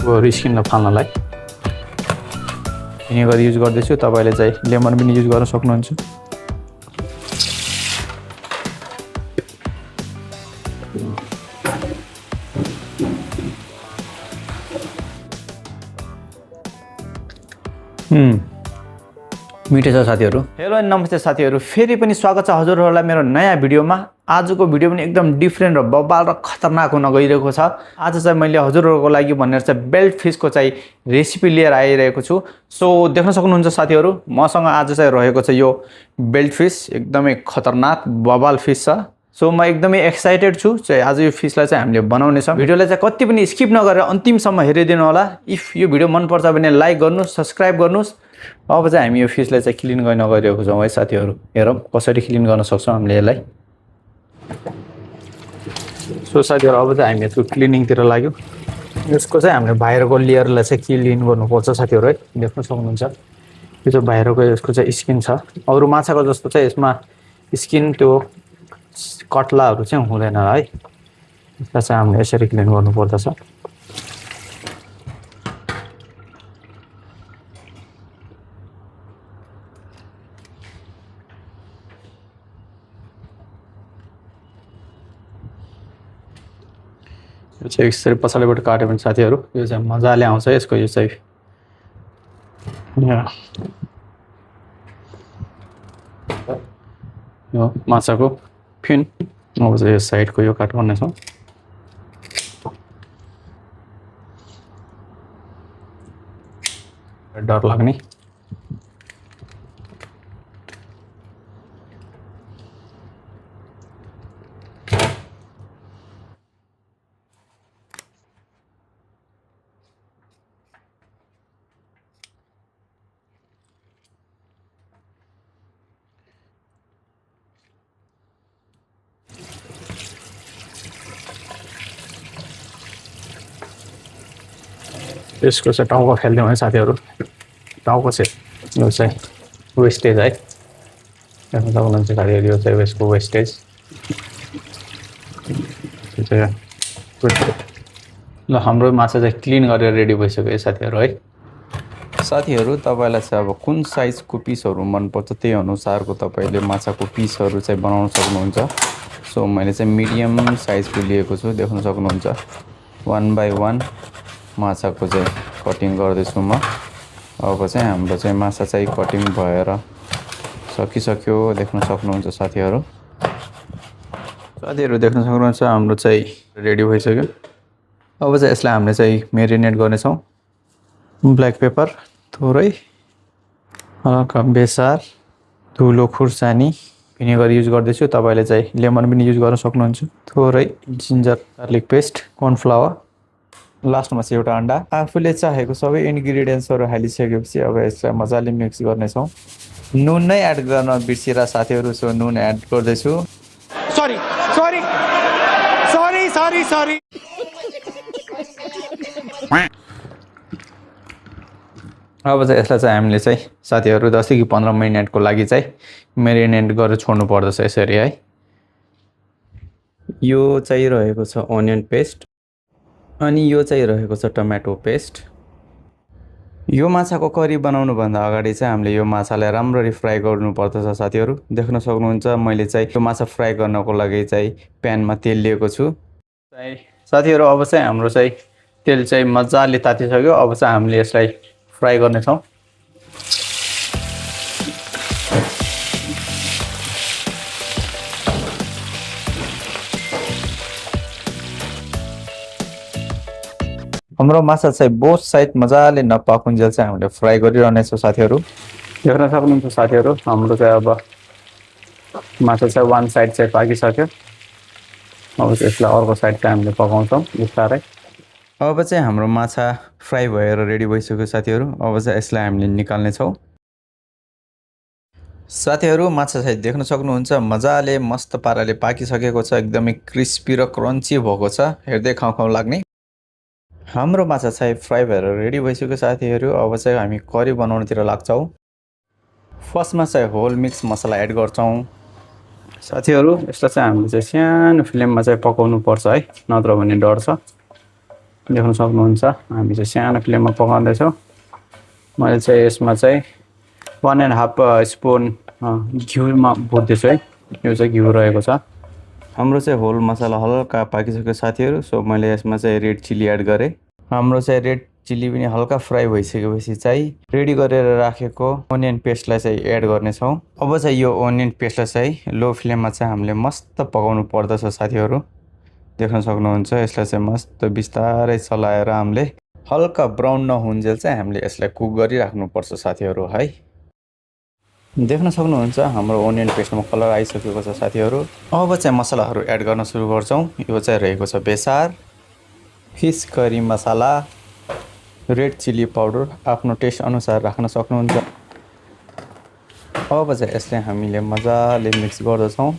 स्किनलाई फाल्नलाई vinegar use गर्दैछु। तपाईले चाहिँ लेमन पनि युज गर्न सक्नुहुन्छ। मिठो छ साथीहरु। हेलो अनि नमस्ते साथीहरु, फेरि पनि स्वागत छ हजुरहरुलाई मेरो नयाँ भिडियोमा। आजको भिडियो पनि एकदम डिफरेन्ट र बबाल र खतरनाक हुन गइरहेको छ। आज चाहिँ मैले हजुरहरुको लागि भनेर चाहिँ बेल्ट फिशको चाहिँ रेसिपी लिएर आइरहेको छु। सो देख्न सक्नुहुन्छ साथीहरु, मसँग आज चाहिँ रहेको छ यो बेल्ट फिश, एकदमै खतरनाक बबाल फिश छ। सो म एकदमै एक्साइटेड छु चाहिँ आज यो फिशलाई चाहिँ हामीले बनाउने छौं। भिडियोलाई चाहिँ कति पनि स्किप नगरेर अन्तिमसम्म हेरिदिनु होला। इफ यो भिडियो मन पर्छ भने लाइक गर्नुस्, सब्स्क्राइब गर्नुस्। अब चाहिँ हामी यो फिशलाई चाहिँ क्लिन गर्न गइरहेको छौं है साथीहरु। हेरौं कसरी क्लिन गर्न सक्छौं हामीले यसलाई। सो साथीहरु, अब चाहिँ हामी यसको क्लिनिङतिर लाग्यौ। यसको चाहिँ हामीले बाहिरको लेयरलाई चाहिँ क्लिन गर्नुपर्छ साथीहरु है। देख्न सक्नुहुन्छ यो चाहिँ बाहिरको यसको चाहिँ स्किन छ। अरु माछाको जस्तो चाहिँ यसमा स्किन त्यो कट्लाहरु चाहिँ हुँदैन है। यसलाई चाहिँ हामीले यसरी क्लिन गर्नुपर्दछ। यो चाहिँ यसरी पछाडिबाट काट्यो भने साथीहरु यो चाहिँ मजाले आउँछ यसको यो चाहिँ यो माछाको फिन। अब चाहिँ यो साइडको यो काट गर्ने छौं। डर लाग्ने यसको चाहिँ टाउको फेल्दिउँ है साथीहरु। टाउको चाहिँ यो चाहिँ वेस्टेज है। देख्न सक्नुहुन्छ साथीहरु, यो चाहिँ यसको वेस्टेज। ल हाम्रो माछा चाहिँ क्लिन गरेर रेडी भइसक्यो है साथीहरु है। साथीहरु, तपाईलाई चाहिँ अब कुन साइजको पिसहरु मन पर्छ त्यही अनुसारको तपाईले माछाको पिसहरु चाहिँ बनाउन सक्नुहुन्छ। सो मैले चाहिँ मिडियम साइजको लिएको छु। देख्न सक्नुहुन्छ 1 बाइ 1 माछाको चाहिँ कटिङ गर्दैछु म। अब चाहिँ हाम्रो चाहिँ माछा चाहिँ कटिङ भएर सकिसक्यो। देख्न सक्नुहुन्छ साथीहरु। साथीहरु देख्न सक्नुहुन्छ हाम्रो चाहिँ रेडी भइसक्यो। अब चाहिँ यसलाई हामीले चाहिँ मेरिनेट गर्ने छौं। ब्ल्याक पेपर थोरै, हल्का बेसार, धुलो खुर्सानी, भिनेगर युज गर्दैछु। तपाईले चाहिँ लेमन पनि युज गर्न सक्नुहुन्छ। थोरै ginger garlic paste, corn flour, लास्टमा चाहिँ एउटा अन्डा। आफूले चाहेको सबै इन्ग्रेडियन्ट्सहरु हालिसकेपछि अब यसलाई मजाले मिक्स गर्ने छौं। नुन नै एड गर्न बिर्सिरा साथीहरु, सो नुन एड गर्दै छु। Sorry sorry sorry sorry sorry. अब चाहिँ यसलाई चाहिँ हामीले चाहिँ साथीहरु 10 कि 15 मिनेटको लागि चाहिँ मेरिनेट गरेर छोड्नु पर्दछ यसरी है। यो चाहिँ रहेको छ अनियन पेस्ट अनि यो चाहिँ रहेको छ टमाटो पेस्ट। यो माछाको करी बनाउनु भन्दा अगाडि चाहिँ हामीले यो माछालाई राम्ररी फ्राई गर्नुपर्दछ साथीहरु। देख्न सक्नुहुन्छ मैले चाहिँ यो माछा फ्राई गर्नको लागि चाहिँ प्यानमा तेल लिएको छु। साथीहरु, अब चाहिँ हाम्रो चाहिँ तेल चाहिँ मजाले तातिसक्यो। अब चाहिँ हामीले यसलाई फ्राई गर्ने छौं। हाम्रो माछा चाहिँ बोथ साइड मजाले नपाकुन्जेल चाहिँ हामीले फ्राई गरिरहने छौं साथीहरु। देख्न सक्नुहुन्छ साथीहरु, हाम्रो चाहिँ अब माछा चाहिँ वान साइड चाहिँ पाकिसक्यो। अब चाहिँ यसलाई अर्को साइड चाहिँ हामीले पकाउँछौं बिस्तारै। अब चाहिँ हाम्रो माछा फ्राई भएर रेडी भइसक्यो साथीहरु। अब चाहिँ यसलाई हामीले निकाल्ने छौं। साथीहरु, माछा चाहिँ देख्न सक्नुहुन्छ मजाले मस्त पाराले पाकिसकेको छ। एकदमै क्रिस्पी र क्रन्ची भएको छ, हेर्दै खाउ खाउ लाग्ने। हाम्रो माछा चाहिँ फ्राई भएर रेडी भइसक्यो साथीहरु। अब चाहिँ हामी करी बनाउनतिर लाग्छौं। फर्स्टमा चाहिँ होल मिक्स मसला एड गर्छौं साथीहरु। यसलाई चाहिँ हामीले चाहिँ सानो फ्लेममा चाहिँ पकाउनु पर्छ है, नत्र भने डढ्छ। देख्न सक्नुहुन्छ हामी चाहिँ सानो फ्लेममा पकाउँदैछौँ। मैले चाहिँ यसमा चाहिँ 1.5 स्पुन घिउमा भुट्दैछु है। यो चाहिँ घिउ रहेको छ। हाम्रो चाहिँ होल मसला हल्का पाकिसक्यो साथीहरू। सो मैले यसमा चाहिँ रेड चिली एड गरेँ। हाम्रो चाहिँ रेड चिली पनि हल्का फ्राई भइसकेपछि चाहिँ रेडी गरेर राखेको ओनियन पेस्टलाई चाहिँ एड गर्नेछौँ। अब चाहिँ यो ओनियन पेस्टलाई चाहिँ लो फ्लेममा चाहिँ हामीले मस्त पकाउनु पर्दछ साथीहरू। देख्न सक्नुहुन्छ यसलाई चाहिँ मस्त बिस्तारै चलाएर हामीले हल्का ब्राउन नहुन्जेल चाहिँ हामीले यसलाई कुक गरिराख्नुपर्छ साथीहरू है। देख्न सक्नुहुन्छ हाम्रो ओनियन पेस्टमा कलर आइसकेको छ साथीहरू। अब चाहिँ मसलाहरू एड गर्न सुरु गर्छौँ। यो चाहिँ रहेको छ बेसार, फिस करी मसाला, रेड चिली पाउडर आफ्नो टेस्ट अनुसार राख्न सक्नुहुन्छ। अब चाहिँ यसलाई हामीले मजाले मिक्स गर्दछौँ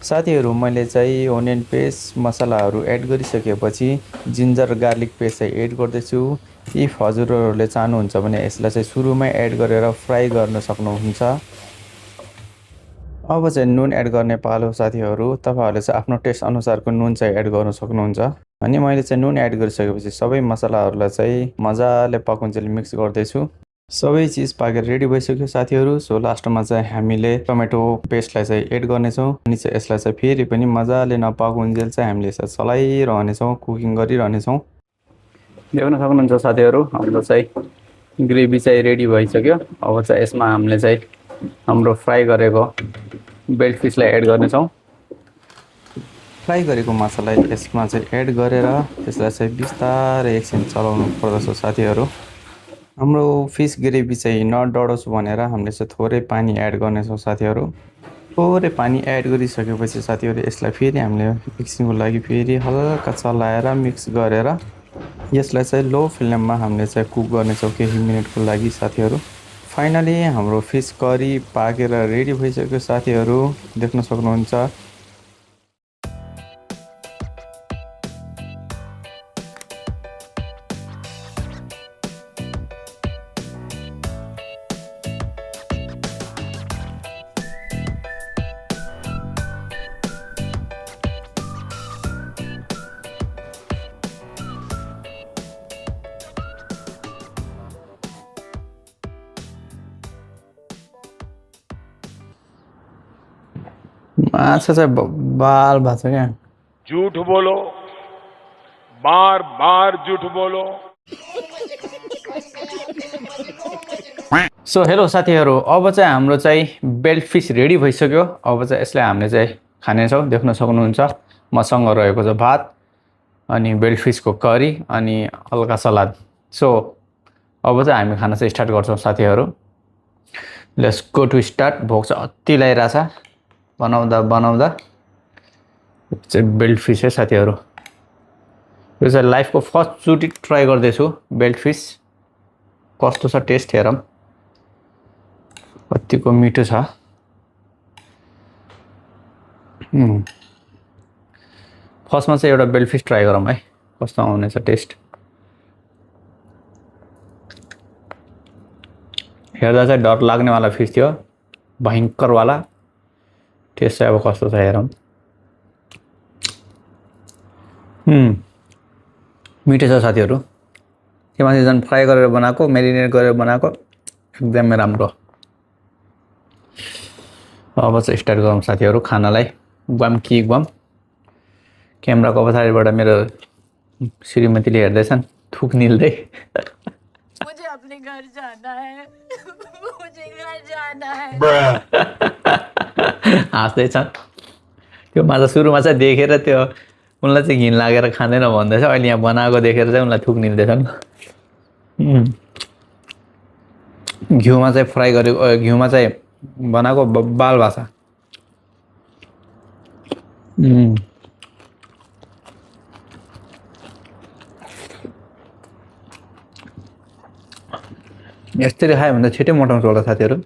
साथीहरू। मैले चाहिँ ओनियन पेस्ट मसलाहरू एड गरिसकेपछि जिन्जर गार्लिक पेस्ट चाहिँ एड गर्दैछु। इफ हजुरहरूले चाहनुहुन्छ भने यसलाई चाहिँ सुरुमै एड गरेर फ्राई गर्न सक्नुहुन्छ। अब चाहिँ नुन एड गर्ने पालो साथीहरू। तपाईँहरूले चाहिँ आफ्नो टेस्ट अनुसारको नुन चाहिँ एड गर्न सक्नुहुन्छ। अनि मैले चाहिँ नुन एड गरिसकेपछि सबै मसलाहरूलाई चाहिँ मजाले पकाउन्जेल मिक्स गर्दैछु। सबै चिज पाकेर रेडी भइसक्यो साथीहरू। सो लास्टमा चाहिँ हामीले टमेटो पेस्टलाई चाहिँ एड गर्नेछौँ। अनि चाहिँ यसलाई चाहिँ फेरि पनि मजाले नपाकुन्जेल चाहिँ हामीले यसलाई चलाइरहनेछौँ, कुकिङ गरिरहनेछौँ। देख्न सक्नुहुन्छ साथीहरू हाम्रो चाहिँ ग्रेभी चाहिँ रेडी भइसक्यो। अब चाहिँ यसमा हामीले चाहिँ हाम्रो फ्राई गरेको बेल्ट फिसलाई एड गर्नेछौँ। फ्राई गरेको माछालाई यसमा चाहिँ एड गरेर त्यसलाई चाहिँ बिस्तारै एकछिन चलाउनु पर्दछ साथीहरू। हाम्रो फिस ग्रेभी चाहिँ नडढोस् भनेर हामीले चाहिँ थोरै पानी एड गर्नेछौँ साथीहरू। थोरै पानी एड गरिसकेपछि साथीहरू यसलाई फेरि हामीले एकछिनको लागि फेरि हल्का चलाएर मिक्स गरेर यसलाई चाहिँ लो फ्लेममा हामीले चाहिँ कुक गर्नेछौँ केही मिनटको लागि साथीहरू। फाइनली हाम्रो फिस करी पाकेर रेडी भइसक्यो साथीहरू। देख्न सक्नुहुन्छ। माछा चाहिँ बाल भएको छ क्या। झूठ बोलो, बार बार झूठ बोलो। सो हेलो साथीहरू, अब चाहिँ हाम्रो चाहिँ बेल्ट फिस रेडी भइसक्यो। अब चाहिँ यसलाई हामीले चाहिँ खानेछौँ। देख्न सक्नुहुन्छ मसँग रहेको छ भात अनि बेल्ट फिसको करी अनि हल्का सलाद। सो अब चाहिँ हामी खाना चाहिँ स्टार्ट गर्छौँ साथीहरू। Let's go to start. भोक चाहिँ अति लागिरहेछ बनाउँदा बनाउँदा। चाहिँ बेल्ट फिस है साथीहरू। यो चाहिँ लाइफको फर्स्टचोटि ट्राई गर्दैछु बेल्ट फिस। कस्तो छ टेस्ट हेरौँ। कतिको मिठो छ। फर्स्टमा चाहिँ एउटा बेल्ट फिस ट्राई गरौँ है, कस्तो आउनेछ टेस्ट। हेर्दा चाहिँ डर लाग्नेवाला फिस थियो, भयङ्करवाला। टेस्ट चाहिँ अब कस्तो छ हेरौँ। मिठो छ साथीहरू। त्यो माथि झन् फ्राई गरेर बनाएको, मेरिनेट गरेर बनाएको, एकदमै राम्रो। अब चाहिँ स्टार्ट गरौँ साथीहरू खानालाई। गुवाम कि गुवाम। क्यामेराको पछाडिबाट मेरो श्रीमतीले हेर्दैछन् थुक निल्दै। मुझे अपने घर जाना है। मुझे घर जाना है। हाँस्दैछन्। त्यो माछा सुरुमा चाहिँ देखेर त्यो उनलाई चाहिँ घिन लागेर खाँदैन भन्दैछ। अहिले यहाँ बनाएको देखेर चाहिँ उनलाई थुक निल्दैछन्। घिउमा चाहिँ फ्राई गरेको, घिउमा चाहिँ बनाएको बाल भाषा। यस्तरी खायो भने त छिटै मोटाउँछ होला साथीहरू।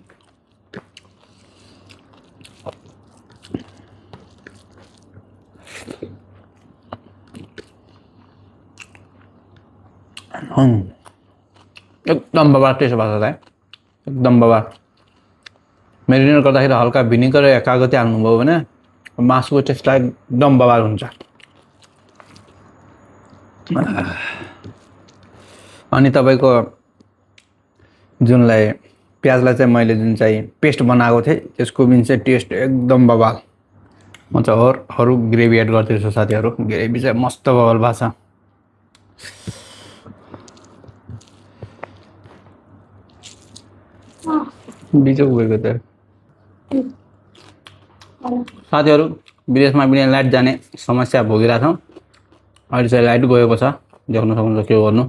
एकदम बबाल टेस्ट भएको छ, एकदम बबाल। मेरिनेट गर्दाखेरि हल्का भिनेगर या कागती हाल्नुभयो भने मासुको टेस्टलाई एकदम बबाल हुन्छ। अनि तपाईँको जुनलाई प्याजलाई चाहिँ मैले जुन चाहिँ पेस्ट बनाएको थिएँ त्यसको पनि चाहिँ टेस्ट एकदम बवाल। म चाहिँ अरू ग्रेभी एड गर्दैछु साथीहरू। ग्रेभी चाहिँ मस्त बवाल भएको छ। बिजो गएको त साथीहरू विदेशमा पनि लाइट जाने समस्या भोगिरहेछौँ। अहिले चाहिँ लाइट गएको छ, देख्न सक्नुहुन्छ के गर्नु।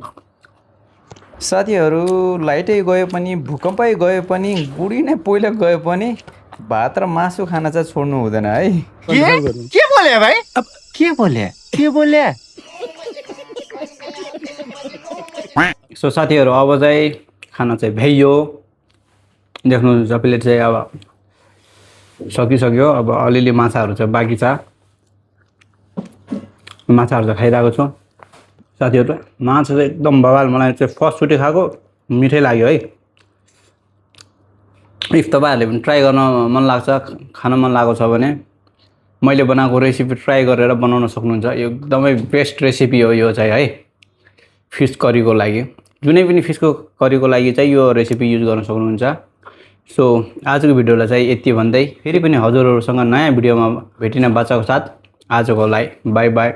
साथीहरू लाइटै गए पनि भूकम्पै गए पनि बुढी नै पहिला गए पनि भात र मासु खाना चाहिँ छोड्नु हुँदैन है। के बोले भाई? अब के बोले? सो साथीहरू अब चाहिँ खाना चाहिँ भ्याइयो। देख्नुहुन्छ सबैले चाहिँ अब सकिसक्यो। अब अलिअलि माछाहरू चाहिँ बाँकी छ। माछाहरू चाहिँ खाइरहेको छु साथीहरू। माछा चाहिँ एकदम बवाल। मलाई चाहिँ फर्स्टचोटि खाएको मिठै लाग्यो है। इफ तपाईँहरूले पनि ट्राई गर्न मन लाग्छ, खान मन लागेको छ भने मैले बनाएको रेसिपी ट्राई गरेर बनाउन सक्नुहुन्छ। एकदमै बेस्ट रेसिपी हो यो चाहिँ है, फिस करीको लागि। जुनै पनि फिसको करीको लागि चाहिँ यो रेसिपी युज गर्न सक्नुहुन्छ। सो आजको भिडियोलाई चाहिँ यति भन्दै फेरि पनि हजुरहरूसँग नयाँ भिडियोमा भेटिने बाचाको साथ आजको लागि bye bye.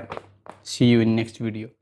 See you in next video.